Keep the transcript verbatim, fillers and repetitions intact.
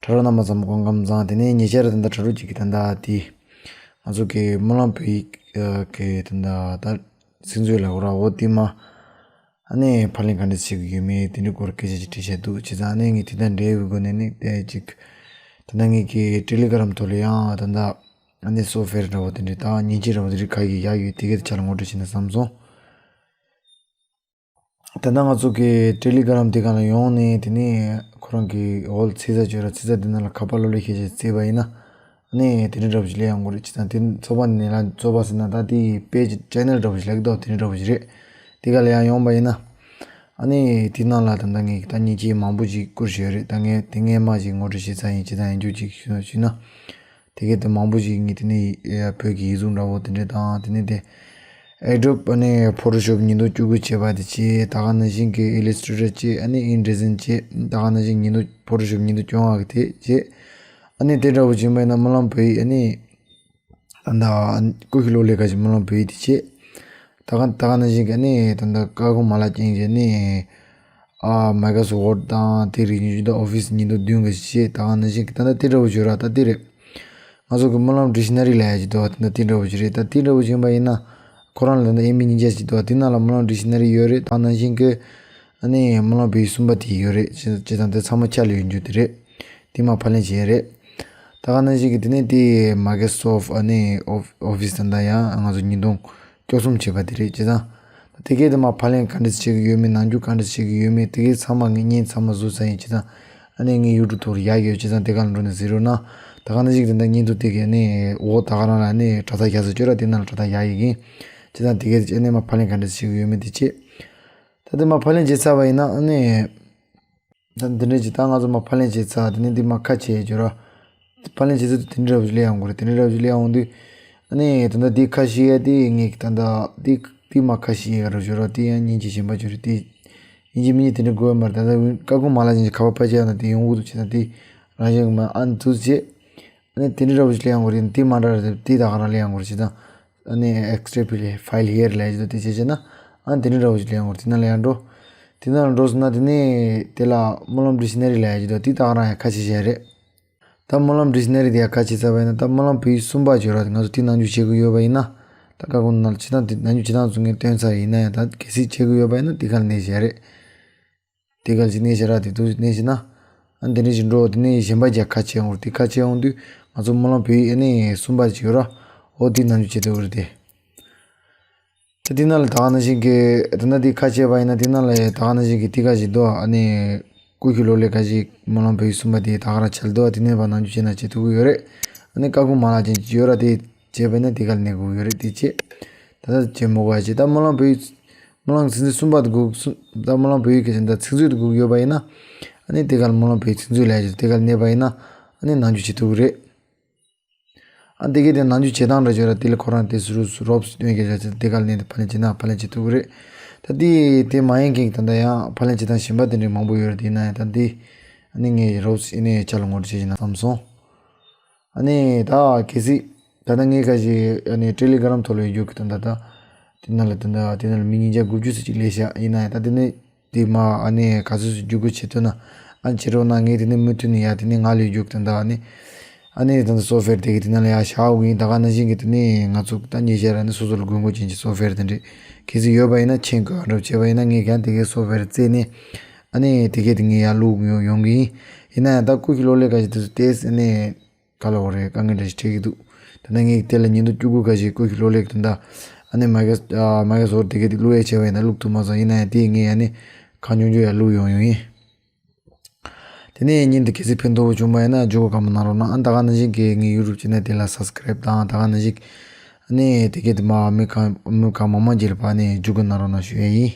དྲ་གྲོགས་རྣམ་པ་ཚང་མ་སྐུ་ཁམས་བཟང་། དེ་ནས་ཉེ་ཆར་ད་ལྟ་དྲ་གྲོགས་གཅིག་གིས་ད་ལྟ་དེ་ང་ཚོ་གི་སྨོན་ལམ་བོད་ཡིག་གི་ད་ལྟ་ད་ཚིག་མཛོད་ལ་འོ་ར་འོ་དེ་མ་ཨ་ནི་ཕབ་ལེན་ག་འདྲ་བྱེད་ཀྱི་ཡོད་མེད་དེ་འདྲའི་སྐོར་སྐད་ཆ་ཅིག་དྲིས་བྱས་འདུག་བྱས་ཙང་ཨ་ནི་ངས་དེ་དང་འབྲེལ་བའི་སྒོ་ནས་ནི་དེ་ཅིག་ད་ལྟ་ངས་ཀྱི་ཊེ་ལི་གྷི་རམ་ཐོག་ལ་ཡང་ད་ལྟ་ཨ་ནི་སོབ་ཝེར་འདྲ་བོ་དེ་འདྲའི་དང་མཉེན་ཆས་འདྲ་བོ་དེ་འདྲའི་ག་གི་ཡག་ཡོད་དེ་གའི་ཆ་ལ་ངོ་སྤྲོད་བྱས་ན་བསམ་སོང་། ད་ལྟ་ང་ཚོ་གི་ཊེ་ལི་གྷི་རམ་དེ་ག་ལ་ཡོང་ནས་དེ་ནས་ཁོ་རང་གི་འོལ་ཚིག་ཚ་བརྗོད་ར་ཚིག་ཚ་དེ་ནང་ལ་ཁ་པར་ལོ་ལེ་ཤེས་བྱས་བརྩིས་པ་ཡིན་ན་ཨ་ནི་དེ་འདྲའི་འདྲ་བོ་ཞིག་སླེབས་ཡོང་གི་རེད། བྱས་ཙང་དེ་ཚོགས་པ་ནས་ལ་ཚོགས་པ་ཟེར་ན་ད་དེ་པེ་ཇི་ཅེ་ནལ་འདྲ་བོ་ཞིག་ལབ་ཀྱི་འདུག་དེ་འདྲའི་འདྲ་བོ་ཞིག་རེད། དེ་ག་ལ་ཡང་ཡོང་པ་ཡིན་ན་ཨ་ནི་དེ་ནང་ལ་ད་ལྟ་ངས་ད་མཉེན་ཆས་མང་པོ་ཞིག་བསྐུར་བཞག་ཡོད་རེད། ད་ངས་དེ་སྔས་མ་ཞིག་ངོ་སྤྲོད་བྱས་ཚར་ཡིན། བྱས་ཙང་ཡིན་རྒྱུ་ཅིག་ཞུ་ཞུས་ན། དེ་གའི་དེ་མང་པོ་ཞིག་ངས་དེ་ནས་ཡ་བོད་ཀྱི་ཡིག་གཟུགས་འདྲ་བོ་དེ་འདྲས་དང་དེ་ནས་དེ་Adobe ཨ་ནི་Photoshop་ཉིས་སྟོང་བཅུ་དགུ་བྱས་པ་དེ་བྱས། ད་ག་ནང་བཞིན་གྱི་Illustrator་བྱས། ཨ་ནི་InDesign་བྱས། ད་ག་ནང་བཞིན་ཉིས་སྟོང་Photoshop་ཉིས་སྟོང་བཅོ་ལྔ་གི་དེ་བྱས། ཨ་ནི་དེ་འདྲ་བོ་བྱས་པ་ཡིན་ན་སྨོན་ལམ་བོད་ཡིག་ཨ་ནི་ད་ལྟ་ཀུ་ཤུ་གློག་ཀླད་ཁ་ཤས་སྨོན་ལམ་བོད་ཡིག་དེ་བྱས། ད་ག་ད་ག་ནང་བཞིན་གྱི་ཨ་ནི་ད་ལྟ་ཀ་ཁུ་མ་ལགས་ཅན་གྱི་ཨ་ནི་ཨ་Microsoft Word་དང་དེ་རིགས་ཉིད་ད་Office་ཉིས་སྟོང་བདུན་གྱི་བྱས། ད་ག་ནང་བཞིན་གྱི་ད་ལྟ་དེ་འདྲ་བོ་བརྗོད་ར་ད་དེ་རེད། ང་ཚོ་གི་སྨོན་ལམ་Dictionary་ལབ་ཡ་ཅིག་འདུག་ད་ལྟ་དེ་འདྲ་བོ་ཅིག་རེད། ད་དེ་འདྲ་བོ་ཅིག་ཡིན་པ་ཡིན་ན་ཁོ་རང་ལ་ད་ལྟ་ཨེ་མི་ཉིས་བརྒྱ་ཅིག་འདུག་དེ་ནང་ལ་སྨོན་ལམ་Dictionary་ཡོད་རེད། ད་ག་ནང་བཞིན་གྱི་ཨ་ནི་སྨོན་ལམ་བོད་ཡིག་གསུམ་པ་དེ་ཡོད་རེད། བྱས་བྱས་ཙང་དེ་ཚང་མ་ཆ་ལ་ཡོད་རྒྱུ་དེ་རེད། དེ་མ་ཕབ་ལེན་བྱས་རེད། ད་ག་ནང་བཞིན་གྱི་དེ་ནས་དེ་Microsoft་ཨ་ནི་Office་ད་ལྟ་ཡང་ང་ཚོ་ཉིས་སྟོང་བཅུ་གསུམ་བྱས་པ་དེ་རེད། བྱས་ཙང་དེ་གས་དེ་མ་ཕབ་ལེན་ག་འདྲས་བྱེད་ཀྱི་ཡོད་མེད། ནང་རྒྱུ་ག་འདྲས་བྱེད་ཀྱི་ཡོད་མེད། དེ་གས་ཚང་མ་ངས་བརྙན་ཚང་མ་བཟོས་ཚར་ཡིན། བྱས་ཙང་ཨ་ནི་ངའི་YouTube་ཐོག་ལ་ཡག་ཡོད། བྱས་ཙང་དེ་ག་ལ་འགྲོ་ནས་གཟིགས་རོགས་གནང་། ད་ག་ནང་བཞིན་གྱི་དེ་འདྲ་བརྙན་ཐུང་དེ་གས་ནི་འོ་ད་ག་རང་ལ་ནི་དྲ་ཐག་རྒྱག་ས་ཅོ་ར་དེ་ནང་ལ་དྲ་ཐག་ཡག་ཡིན་གྱི། བྱས་ཙང་དེ་གས་དེ་ཨ་ནི་མ་ཕབ་ལེན་ག་འདྲས་བྱེད་ཀྱི་ཡོད་མེད་དེ་བྱས། ད་དེ་མ་ཕབ་ལེན་བྱས་ཚར་བ་ཡིན་ན་ཨ་ནི། ད་འདི་འདྲས་ཀྱི་ད་ང་ཚོ་མ་ཕབ་ལེན་བྱས་ཚར། དེ་ནས་འདི་མ་ཁ་ཕྱེ་ཡ་ཅོ་ར། ཕབ་ལེན་བྱས་ཚར་དུས་དེ་འདྲས་ར་བ་ཞིག་སླེབས་ཡོང་གི་རེད། དེ་འདྲས་ར་བ་ཞིག་སླེབས་ཡོང་དུས་ཨ་ནི་ད་ལྟ་འདི་ཁ་ཕྱེ་ཡ་དེ་ངས་ད་ལྟ་འདི་འདི་མ་ཁ་ཕྱེ་ཡ་ར་ཅོ་ར་དེ་ཡང་མཉེན་ཆས་གཞན་པ་ཅོ་ར་དེ་ཡིན་གཅིག་མིན་གཅིག་དེ་འདྲས་དགོས་ཡ་མ་རེད། ད་ལྟ་ཀ་ཁུ་མ་ལགས་ཅན་གྱི་ཁ་པར་ཕར་བཅད་ཡ་ན་དེ་ཡོང་གི་འདུག་བྱས་ན་དེ་རང་བཞིན་གྱི་མ་ཨ་ནི་འདུག་བྱས། ཨ་ནི་དེ་འདྲས་ར་བ་ཞིག་སླེབས་ཡོང་གི་རེད། དེ་མ་འདྲ་ར་དེ་ད་ག་རང་སླེབས་ཡོང་གི་རེད། བྱས་ཙང་ཨ་ནི་extra file here་ལབ་ཡ་ཅིག་འདུག་དེ་བྱས་བྱས་ན་ཨ་ནི་དེ་འདྲས་ར་བ་ཞིག་སླེབས་ཡོང་གི་རེད། དེ་ནང་ལ་ཡར་འགྲོ། དེ་ནང་ལ་འགྲོ་སོང་ན་དེ་ནས་དེ་ལ་སྨོན་ལམ་Dictionary་ལབ་ཡ་ཅིག་འདུག་དེ་ད་ག་རང་ཡང་ཁ་ཕྱེ་བྱས་རེད། ད་སྨོན་ལམ་Dictionary་དེ་ཡང་ཁ་ཕྱེ་ཚར་བ་ཡིན་ན་ད་སྨོན་ལམ་བོད་ཡིག་གསུམ་པ་བརྗོད་ར་ང་ཚོ་དེ་ནང་འཇུག་བྱེད་དགོས་ཡོད་པ་ཡིན་ན། ད་ཀ་ཁུ་ནང་ལ་བྱེད་སྟངས་དེ་ནང་འཇུག་བྱེད་སྟངས་ཚོ་ངས་སྟོན་ཚར་ཡིན་ན་ཡང་ད་གལ་སྲིད་བྱེད་དགོས་ཡོད་པ་ཡིན་ན་དེ་ག་ལ་གནོན་བྱས་རེད། དེ་ག་ལ་ཅིག་གནོན་བྱས་ར་དེ་འདུག་གནོན་བྱས་ན། ཨ་འདི་འདྲས་ཅིག་འགྲོ། དེ་ནས་གཞན་པ་ཅིག་ཁ་ཕྱེ་ཡོང་ར། དེ་ཁ་ཕྱེ་ཡོང་དུས་ང་ཚོ་སྨོན་ལམ་བོད་ཡིག་ཨ་ནི་གསུམ་པ་ཅིག་ཡོད་ར། འོ་དེ་ནང་འཇུག་བྱེད་དགོས་རེད་དེ། ད་དེ་ནང་ལ་ད་ག་ནང་བཞིན་གྱི་ད་ནང་དེ་ཁ་ཕྱེ་བ་ཡིན་ན་དེ་ནང་ལ་ད་ག་ནང་བཞིན་གྱི་དེ་ག་ཞིག་འདུག་ཨ་ནི་ཀུ་ཤུ་གློག་ཀླད་ཁ་ཤས་སྨོན་ལམ་བོད་ཡིག་གསུམ་པ་དེ་ད་ག་རང་ཆགས་འདུག་དེ་ནས་ཕར་ནང་འཇུག་བྱས་ན་བྱེད་ཐུབ་ཀྱི་ཡོད་རེད། ཨ་ནི་ཀ་ཁུ་མ་ལགས་ཅན་ཅིག་ཡོད་ར། དེ་བྱས་པ་ཡིན་ན་དེ་ག་ལ་གནོན་དགོས་ཀྱི་ཡོད་རེད། དེ་བྱས་ད་ལྟ་བྱེད་མི་དགོས་པ་བྱས། ད་སྨོན་ལམ་བོད་ཡིག་སྨོན་ལམ་ཚིག་མཛོད་གསུམ་པ་དེ་དགོས་གསུམ་ད་སྨོན་ལམ་བོད་ཡིག་གི་ད་ཚིག་མཛོད་དེ་དགོས་ཀྱི་ཡོད་པ་ཡིན་ན། ཨ་ནི་དེ་ག་ལ་སྨོན་ལམ་བོད་ཡིག་ཚིག་མཛོད་ལབ་ཡ་ཅིག་དེ་ག་ལ་གནོན་པ་ཡིན་ན་ཨ་ནི་ནང་འཇུག་བྱེད་ཐུབ་ཀྱི་རེད། ཨ་དེ་གའི་དེ་ནང་འཇུག་བྱེད་སྟངས་འདྲ་ཅིག་ཡོད་ར། དེ་ལ་ཁོ་རང་དེ་སུ་རུ་སུ་རོབ་སུ་སྟོན་གྱི་ར། དེ་ག་ལ་གནོན་ཏེ་ཕབ་ལེན་བྱེད་ན་ཕབ་ལེན་བྱེད་ཐུབ་ཀྱི་རེད། ད་དེ་དེ་མ་ཡིན་མཁན་གྱི་ད་ལྟ་ཡང་ཕབ་ལེན་བྱེད་སྟངས་གཞན་པ་དེ་འདྲའི་མང་པོ་ཡོད་རེད། དེ་ཡིན་ན་ཡང་ད་དེ་ཨ་ནི་ངས་རོབ་སུ་ཨ་ནི་ཆ་ལ་ངོ་སྤྲོད་བྱེད་ན་བསམ་སོང་། ཨ་ནི་ད་གལ་སྲིད་ད་ལྟ་ངས་ཁ་ཅིག་ཨ་ནི་ཊེ་ལི་གྷི་རམ་ཐོག་ལ་ཡོད་རྒྱུ་གི་ད་ལྟ་ད་དེ་ནང་ལ་ད་ལྟ་དེ་ནང་ལ་མི་ཉིས་བརྒྱ་དགུ་བཅུ་ཙམ་ཅིག་སླེབས་ཤག་ཡིན་ན་ཡང་ད་དེ་ནས་དེ་མ་ཨ་ནི་ག་ཚོད་ཙམ་བརྒྱུད་སྐུར་བྱེད་ཐུབ་ན་ཨ་ནི་བྱེད་རོགས་གནང་། ངས་དེ་ནས་མུ་མཐུད་ནས་ཡ་དེ་ནས་ང་ལ་ཡོད་རྒྱུ་གི་ད་ལྟ་ཨ་ནི་ཨ་ནི་ད་ལྟ་སོབ་ཝེར་དེ་གི་དེ་ནང་ལ་ཡ་བཞག་དགོས་ཡིན། ད་ག་ནང་བཞིན་གི་དེ་ནས་ང་ཚོ་ད་ཉེ་ཆར་ཨ་ནི་སོ་སོ་ལ་དགོས་མཁོ་ཅན་གྱི་སོབ་ཝེར་དེ་འདྲས་གལ་སྲིད་ཡོད་པ་ཡིན་ན་མཆན་འགོད་འདྲ་བྱས་པ་ཡིན་ན་ངས་ཀྱང་དེ་གའི་སོབ་ཝེར་བཙལ་ནས་ཨ་ནི་དེ་གའི་དེ་ངས་ཡར་བླུག་ཡོང་ཡོང་གི་ཡིན། ཡིན་ན་ཡང་ད་ཀུ་ཤུ་གློག་ཀླད་ཁ་ཤས་དེ་ཚོ་ཏོག་ཙམ་ཨ་ནི་ག་ལ་འོ་རེད། དཀའ་ངལ་འདྲ་ཞིག་འཕྲད་ཀྱི་འདུག་ད་ལྟ་ངས་དེ་ལ་ཉིས་སྟོང་བཅུ་དགུ་ཁ་ཤས་ཀུ་ཤུ་གློག་ཀླད་ཀྱི་ད་ལྟ་ཨ་ནི་མའི་ཀ་ཨ་མའི་ཀ་སོཕ་དེ་གའི་དེ་བླུག་ཡས་བྱས་པ་ཡིན་ན་བླུག་ཐུབ་མ་སོང་། ཡིན་ན་ཡང་དེ་ངས་ཨ་ནི་གང་བྱུང་བྱུང་ཡར་བླུག་ཡོང་ཡོང་ཡིན། དེ་ནས་བརྙན་དེ་གལ་སྲིད་ཕན་ཐོགས་པོ་བྱུང་པ་ཡིན་ན་བརྒྱུད་སྐུར་གང་མང་གནང་རོགས་གནང་། ཨ་ད་ག་ནང་བཞིན་གྱི་ངའི་ཡུ་ཊུབ་ཅེ་ནལ་དེ་ལ་སབ་སི་ཀ་རེབ་དང་ད་ག་ནང་བཞིན་ཨ་ནི་དེ་གའི་དེ་མ་མི་གང་མི་གང་མང་མང་ཅིག་ལ་ཕར་ནས་བརྒྱུད་སྐུར་གནང་རོགས་གནང་ཞུ་ཡས་ཡིན།